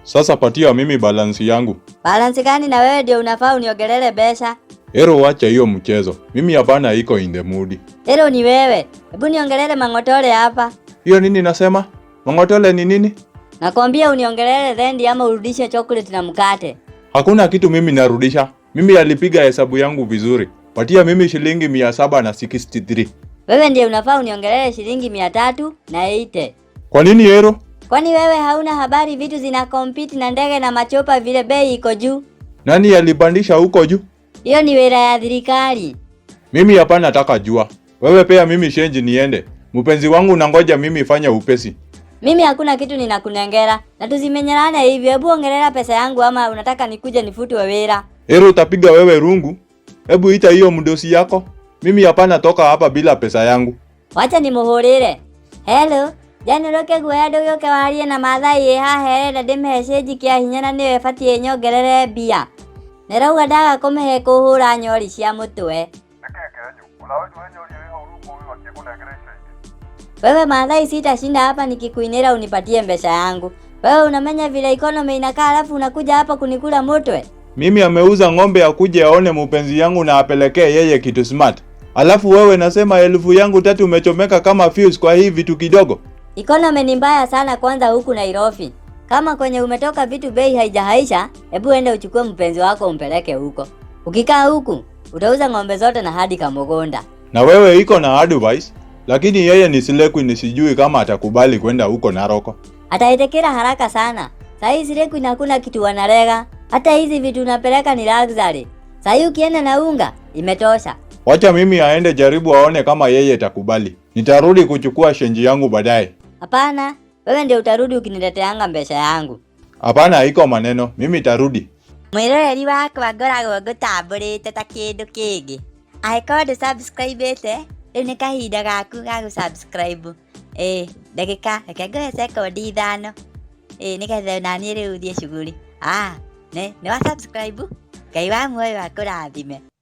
Sasa patia mimi balance yangu. Balance gani na wewe ndio unafaa uniongelele pesa? Ero, wacha hiyo mchezo. Mimi hapana iko in the mood. Ero ni wewe. Hebu niongelele mang'otole hapa. Hiyo nini nasema? Mang'otole ni nini? Nakwambia uniongelele thendi ama urudishe chocolate na mkate. Hakuna kitu mimi narudisha. Mimi alipiga hesabu yangu vizuri. Patia mimi shilingi 763. Wewe ndiye unafaa uniongelele shilingi 380. Kwa nini, Ero? Kwani wewe hauna habari vitu zina compete na ndege na machopa vile bei iko juu? Nani alipandisha huko juu? Hiyo ni wera ya thirikari. Mimi hapana nataka jua. Wewe pea mimi shenji niende. Mpenzi wangu nangoja mimi fanya upesi. Mimi hakuna kitu ninakunengera na tuzimenyerane hivyo. Hebu ongelea pesa yangu ama unataka nikuje nifutwe wera? Ero, utapiga wewe rungu. Hebu ita hiyo mdosi yako. Mimi hapana toka hapa bila pesa yangu. Wacha nimuhurire. Hello, Janũrũke guoya ndũgĩũke warie na Maathai ĩ haha ĩrenda ndĩmĩhe cĩnji kĩa hinya na nĩyo ĩbatiĩ nyongerere mbia. Nĩrauga ndaga kũmĩhe kũhũra nyori cia mũtwe. Nĩkĩ Kenyu? Onawe ndũĩ nyori ĩ hau rungu ũyũ akĩkũnengera icio ingĩ. Wewe Maathai, sitashinda hapa nikikuinira unipatie mbesa yangu. Wewe unamenya vile economy inakaa alafu unakuja hapa kunikula mutwe. Mimi ameuza ng'ombe akuje aone mpenzi yangu na apelekee yeye kitu smart. Alafu wewe nasema 3,000 umechomeka kama fuse kwa hii vitu kidogo. Economy ni mbaya sana kwanza huku Nairobi. Kama kwenye umetoka vitu bei haijahaisha, hebu ende uchukue mpenzi wako umpeleke huko. Ukikaa huku utauza ng'ombe zote na hadi Kamogonda. Na wewe iko na advice, lakini yeye ni slay queen, sijui kama atakubali kwenda huko Naroko. Ataitekera haraka sana. Saa hii slay queen hakuna kitu wanarega. Hata hizi vitu unapeleka ni luxury. Saa hii ukienda na unga imetosha. Wacha mimi aende jaribu aone kama yeye itakubali. Nitarudi kuchukua shenji yangu baadaye. Hapana, wewe ndio utarudi ukinileteanga mbesha yangu. Hapana, iko maneno, mimi tarudi. Mwiroreri wakwa, ngoragwo ngũtambũrĩte ta kĩndũ kĩngĩ. Angĩkorwo ndũ subscribe-ĩte, rĩu nĩ kahinda gaku ga gũ subscribe. Ĩĩ ndagĩka, reke ngũhe sekondi 5, ĩĩ, nĩgetha onaniĩ rĩu thiĩ shughuli. Ah, nĩ wa subscribe. Ngai wa muoyo akũrathime.